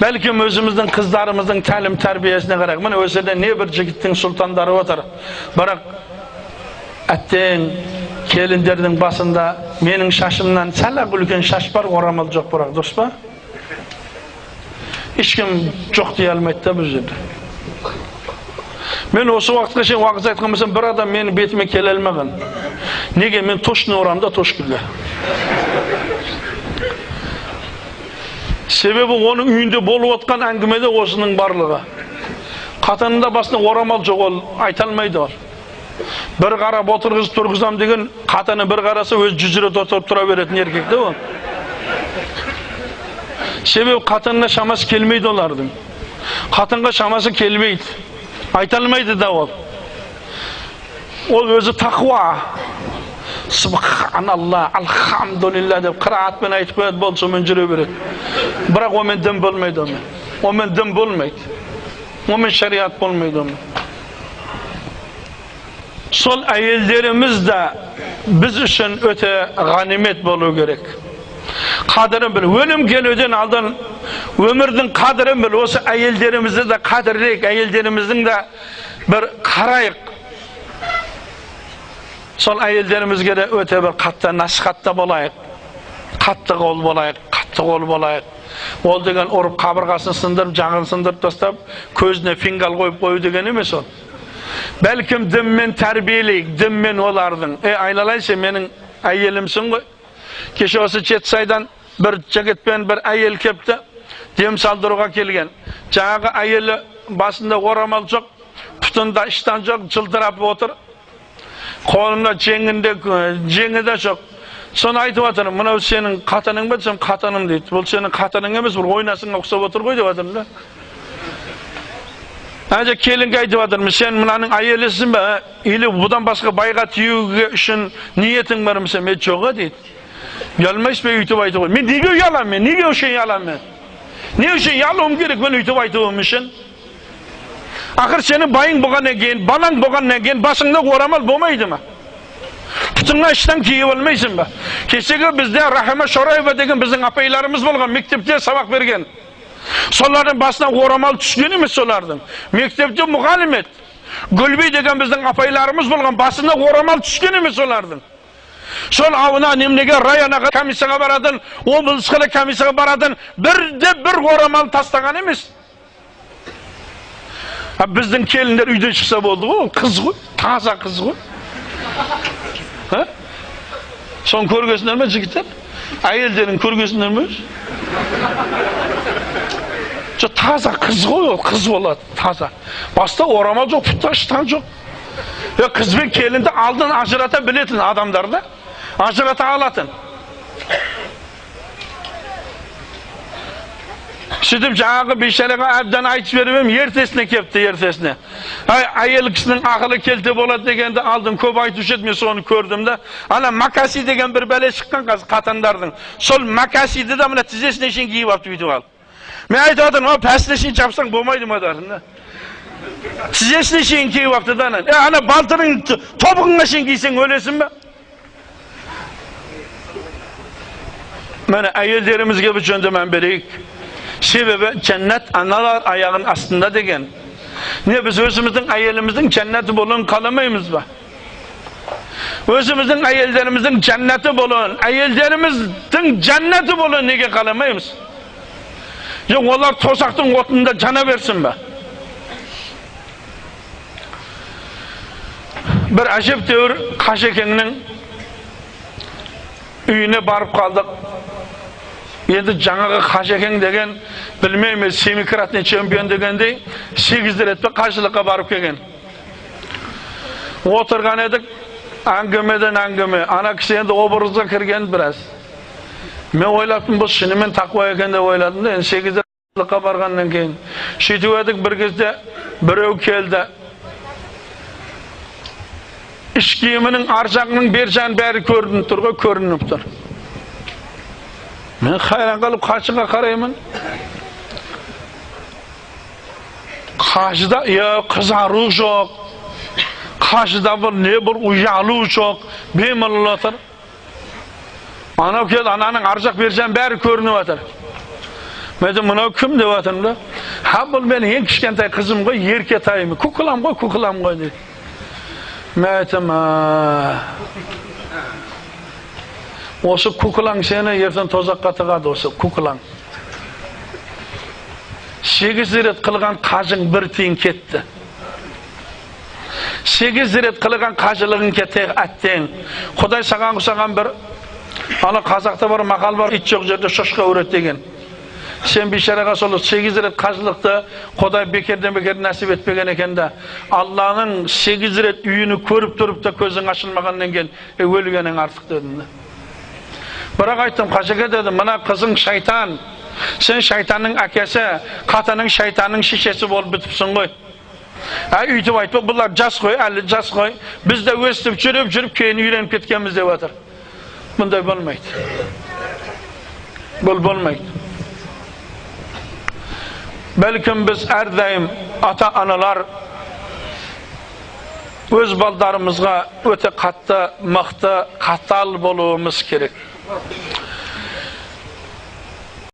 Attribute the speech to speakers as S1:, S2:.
S1: Бәлкім өзіміздің қыздарымыздың тәлім тәрбиесіне қарайық. Міне осы жерде не бір жігіттің сұлтандары отыр. Бірақ әттең келіндердің басында менің шашымнан сәл-ақ үлкен шаш бар, орамал жоқ бірақ, дұрыс па? Ешкім жоқ дей алмайды да бұл жерде. Мен осы уақытқа шейін уағыз айтқан болсам, бір адам менің бетіме келе алмаған. Неге? Мен точно орамда тошкілді. Себебі оның үйінде болып отқан әңгімеде осының барлығы. Қатынында басында орамал жоқ, ол айта алмайды ол. Бір қарап отырғызып тұрғызам деген, қатыны бір қараса өзі 100 рет отырып тұра беретін еркек те ол. Себебі қатынына шамасы келмейді олардың. Қатынға шамасы келмейді. Айта алмайды да ол. Ол өзі тақуа. Субханалла, алхамдулилля деп қыраатпен айтып қояды, болды, сонымен жүре береді. Бірақ онымен дін болмайды онымен. Онымен дін болмайды. Онымен шариат болмайды онымен. Сол әйелдеріміз де біз үшін өте ғанимет болу керек. Қадірін біл. Өлім келуден алдын өмірдің қадірін біл. Осы әйелдерімізді де қадірлейік, әйелдеріміздің де бір қарайық. Сол әйелдерімізге де өте бір қатты насихатта болайық. Қатты қол болайық, қатты қол болайық. Ол деген ұрып қабырғасын сындырып, жағын сындырып тастап, көзіне фингал қойып қою деген емес ол. Бәлкім дінмен тәрбиелейік, дінмен олардың. Айналайын, менің әйелімсің ғой. Кеше осы Жетісайдан бір жігітпен бір әйел кепті, дем салдыруға келген. Жаңағы әйелі басында орамал жоқ, пұтында іштан жоқ, жылтырап отыр. Қолында жеңінде, жеңі де жоқ. Соны айтып жатыр, мынау сенің қатының ба десем, қатыным дейді. Бұл сенің қатының емес, бір ойнасыңа ұқсап отыр ғой деп жатырмын да. Әже келінге айтып жатырмын, сен мынаның әйелісің бе? Или бұдан басқа байға тиюге үшін ниетің бар ма? Мен жоқ дейді. Ұялмайсыз ба өйтіп айтып қой? Мен неге ұяламын мен? Неге үшін ұяламын мен? Не үшін ұялуым керек мен өйтіп айтуым үшін? Ақыр сенің байың болғаннан кейін, балаң болғаннан кейін басыңда орамал болмайды ма? Пұтыңа іштен киіп алмайсың ба? Кешегі бізде Рахима Шораева деген біздің апайларымыз болған, мектепте сабақ берген. Солардың басына орамал түскен емес солардың. Мектепте мұғалім еді. Гүлби деген біздің апайларымыз болған, басына орамал түскен емес олардың. Сол ауына немнеге районаға комиссияға баратын, облысқа комиссияға баратын, бірде бір орамал тастаған емес. Біздің келіндер үйден шықса болды ғой, ол қыз ғой, таза қыз ғой. Соны көргенсіңдер ме жігіттер? Әйелдерін көргенсіңдер ме? Жоқ, таза қыз ғой ол, қыз болады, таза. Баста орамал жоқ, пұтта іштан жоқ. Қыз бен келінді алдын ажырата білетін адамдар да, ажырата алатын. Сөйтіп жаңағы бейшараға әбден айтып беріп едім, ертесіне кепті, ертесіне. Әйел кісінің ақылы келте болады дегенді алдын көп айтушы еді, мен соны көрдім да. Ана макаси деген бір бәле шыққан қазір қатындардың. Сол макасиді да мына тізесіне шейін киіп алып бүйтіп алып. Мен айтып жатырмын, пәсіне шейін жапсаң болмайды ма дедім да. Тізесіне шейін киіп алыпты да ана. Ана балтырың тобығыңа шейін кисең өлесің бе? Міне әйелдерімізге бұл жөнде мән берейік. Себебі жәннат аналар аяғының астында деген. Не біз өзіміздің әйеліміздің жәннаты болуын қаламаймыз ба? Өзіміздің әйелдеріміздің жәннаты болуын, әйелдеріміздің жәннаты болуын неге қаламаймыз? Жоқ, олар тозақтың отында жана берсін бе? Бір әжептәуір Қажекеңнің үйіне барып қалдық. Енді жаңағы Қажекең деген, білмеймін, семикратный чемпион дегендей, 8 рет пе қажылыққа барып келген. Отырған едік, әңгімеден әңгіме. Ана кісі енді образға кірген біраз. Мен ойлаптым, бұл шынымен тақуа екен деп ойладым да, енді 8 рет барғаннан кейін. Сөйтіп едік, бір кезде біреу келді. Іш киімінің ар жағының бер жағының бәрі көрініп тұр ғой, көрініп тұр. Мен хайран қалып қажыға қараймын. Қажыда қызару жоқ, қажыда бір не бір ұялу жоқ, беймалал отыр. Анау келді, ананың ар жақ бер жағының бәрі көрініп жатыр. Мен айтамын, мынау кім деп жатырмын да. Ха, бұл менің ең кішкентай қызым ғой, еркетайым, куколам ғой, куколам ғой дейді. Мен айтамын, осы куколаң сені ертең тозаққа тығады, осы куколаң. 8 рет қылған қажың бір тиын кетті. 8 рет қылған қажылығың кетті, әттең. Құдай саған ұқсаған бір, ана қазақта бар мақал бар, ит жоқ жерде шошқа өреді деген. Сен бейшараға сол 8 рет қажылықты Құдай бекерден бекер нәсіп етпеген екен да. Алланың 8 рет үйіні көріп тұрып та көзің ашылмағаннан кейін өлгенің артық дедім да. Бірақ айттым, қажеке дедім, мына қызың шайтан. Сен шайтанның әкесі, қатының шайтанның шешесі болып бітіпсің ғой. Үйтіп айтпа, бұлар жас қой, әлі жас қой. Біз де өстіп жүріп-жүріп кейін үйреніп кеткенбіз деп жатыр. Бұндай болмайды. Бұл болмайды. Бәлкім біз әрдайым ата-аналар өз балдарымызға өте қатты, мықты, қатал болуымыз керек.